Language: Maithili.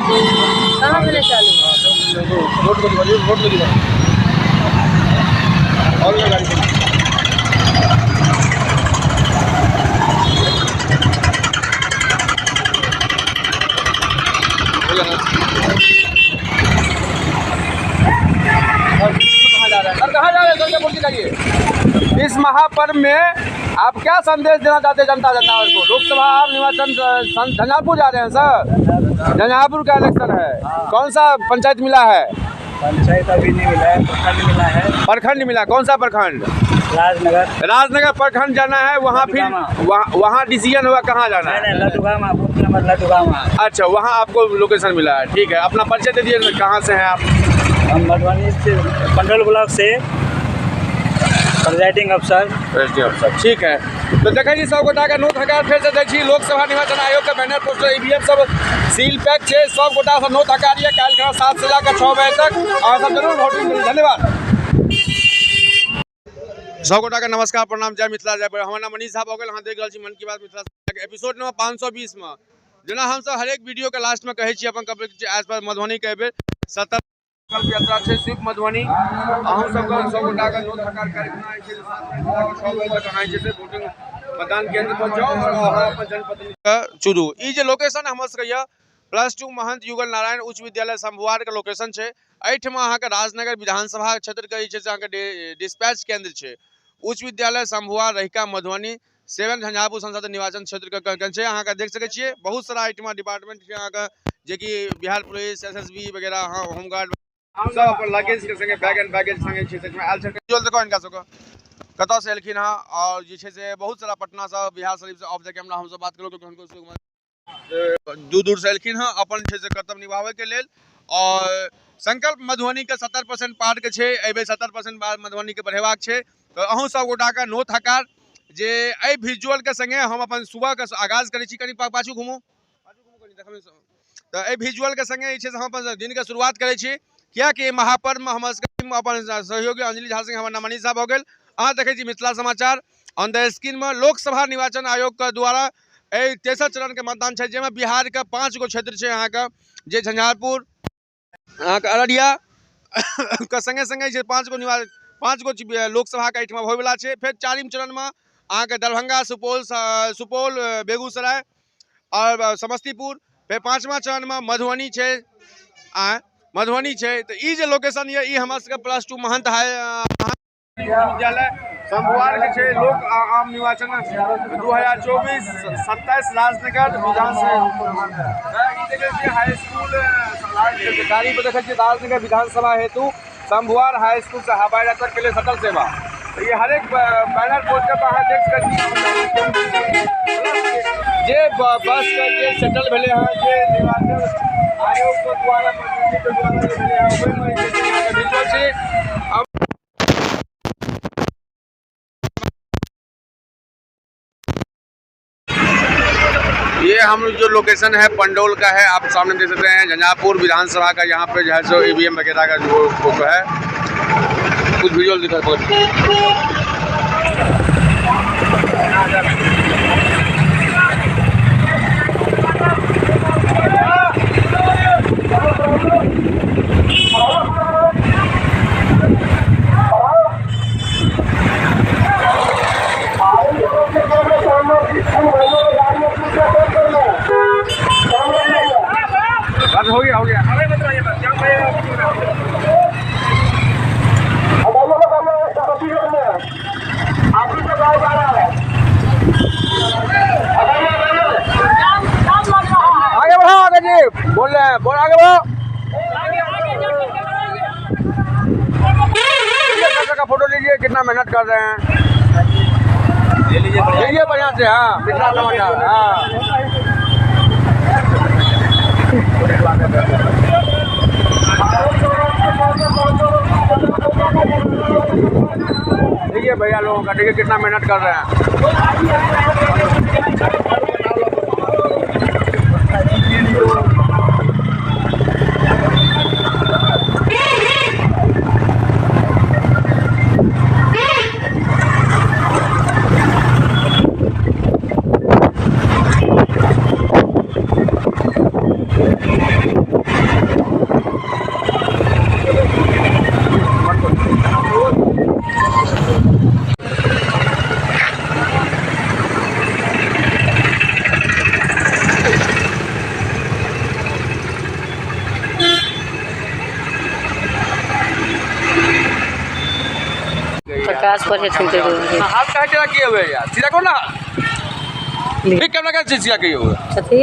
कहाँ भेलै चालू? रोड को दिखा, रोड को दिखा और गाड़ी को। कहाँ जा रहे हैं सर, कहाँ जा रहे हैं सर? क्या बोल जाइए। इस महापर्व में आप क्या संदेश देना चाहते हैं जनता जनार्दन को? लोकसभा आप निर्वाचन झंझारपुर जा रहे हैं सर, झंझारपुर का इलेक्शन है, कौन सा पंचायत मिला है? पंचायत अभी नहीं मिला है, प्रखंड मिला है। प्रखंड मिला, कौन सा प्रखंड? राजनगर। राजनगर प्रखंड जाना है, वहाँ फिर वहाँ डिसीजन हुआ कहाँ जाना है? लटुगामा, बूथ नंबर लटुगामा। अच्छा, वहाँ आपको लोकेशन मिला है, ठीक है। अपना परिचय दे दीजिए, कहाँ से हैं आप? हम मधुबनी से, पंडौल ब्लॉक से, प्रिजाइडिंग अफसर। प्रेसिडेंट अफसर, ठीक है। तो देखै छी सब गोटाके नोत हकार फेर से दै छी। लोकसभा निर्वाचन आयोग के बैनर पोस्टर ईवीएम सब सील पैक छै, सब गोटा से नोत हकार ये काल्हि खना 7 से लऽ 6 बजे तक अहाँ सब जरूर वोटिंग करू। धन्यवाद। सब गोटा के नमस्कार, प्रणाम, जय मिथिला, जय। हमर नाम मनीष झा भऽ गेल। अहाँ देख रहल छी मन की बात मिथिला के एपिसोड नंबर 520 में। जेना हमसब हरेक वीडियो के लास्ट में कहै छी अपन कवरेज आसपास मधुबनी के एहि बेर 70 संकल्प यात्रा छै स्वीप मधुबनी। अहूँ सबके सब गोटा के नोत हकार कार्यक्रम जे छै 7 से लऽ 6 बजे तक अहाँ जे छै वोटिंग मतदान केंद्र पर जाउ और अहाँ अपन जनप्रतिनिधि के चुनू। ई जे लोकेशन हमर सबके यऽ +2 महंत युगल नारायण उच्च विद्यालय शंभुआर के लोकेशन छै। एहिठमा अहाँके राजनगर विधानसभा क्षेत्र के जे छै से अहाँके डिस्पैच केंद्र छै। उच्च विद्यालय शंभुआर रहिका मधुबनी 7 झंझारपुर संसदीय निर्वाचन क्षेत्र के केंद्र छै। अहाँके देख सकै छियै बहुत सारा एहिठमा डिपार्टमेंट छै अहाँके, जेकि बिहार पुलिस, एसएसबी वगैरह, हाँ, होमगार्ड सब अपन लगेज के संगे बैग एंड बैगेज संगे छै से आयल छै। देखो हिनका सबके कतऽ से एलखिन हँ और जे छै से बहुत सारा पटना से बिहार शरीफ से ऑफ the camera हमसब बात केलहुँ, क्योंकि हुनको दूर दूर से एलखिन हँ अपन छै से कर्तव्य निभाबै के लेल। और संकल्प मधुबनी के 70% पार के छै, एहि बेर 70% पार मधुबनी के बढ़ेबाक छै। तऽ अहूँ सब गोटा के नोत हकार जे एहि विजुअल के संगे हम अपन सुबह के आगाज करै छी। कनि पाछू घुमू, पाछू घुमू कनि देखबै सब। तऽ एहि विजुअल के संगे जे छै से हम अपन दिन के शुरुआत करै छी, कियाकि महापर्व में हमर सबके अपन सहयोगी अंजलि झा सिंह, हमर नाम मनीष झा भऽ गेल। अहाँ देखै छी मिथिला समाचार ऑन the screen में। लोकसभा निर्वाचन आयोग के द्वारा एहि तेसर चरण के मतदान छै, जाहिमे बिहार के 5 गो क्षेत्र छै अहाँके, जे झंझारपुर अहाँके अररिया के संगे संगे जे 5 गो निवास 5 गो लोकसभा के एहिठमा होयवला छै। फेर चारिम चरण में अहाँके दरभंगा, सुपौल, सुपौल, बेगूसराय और समस्तीपुर। फेर पाँचवा चरण में मधुबनी छै, आ मधुबनी छै। तऽ ई जे लोकेशन यऽ ई हमर सबके +2 महंत हाई विद्यालय शंभुआर के छै। लोक आम निर्वाचन 2024 27 राजनगर विधानसभा। ई देखै छियै हाई स्कूल गाड़ी पर देखै छियै राजनगर विधानसभा हेतु शंभुआर हाई स्कूल से हवाई यात्रा के लिए सटल सेवा। ये हरेक बैनर पोस्टर पर अहाँ देख सकै छी जे बस के जे सेटल भेलै हँ, जे निर्वाचन आयोग के द्वारा प्रतिनिधि के द्वारा जे भेलै हँ, ओहिमे जे छै अहाँके विजुअल छै। ये हम जो लोकेशन है पंडौल का है, आप सामने देख सकते हैं झंझारपुर विधानसभा का यहाँ पे जो है सो ईवीएम वगैरह का जो फोटो है, कुछ विजुअल दिखा। बस हो गया, हो गया। आगे बढ़ाओ, आगे जी बोल रहे हैं, बोल आगे बढ़ाओ। का फोटो लीजिए, कितना मेहनत कर रहे हैं, लीजिए बढ़िया से। हाँ, मिथिला समाचार। हाँ, देखिए भैया लोगों का, देखिए कितना मेहनत कर रहे हैं। प्रकाश पर हेथिन तऽ हाथ काहे केना किए हुए यार, सीधा करो ना। ठीक कैमरा का सीधा किए हुए कथी?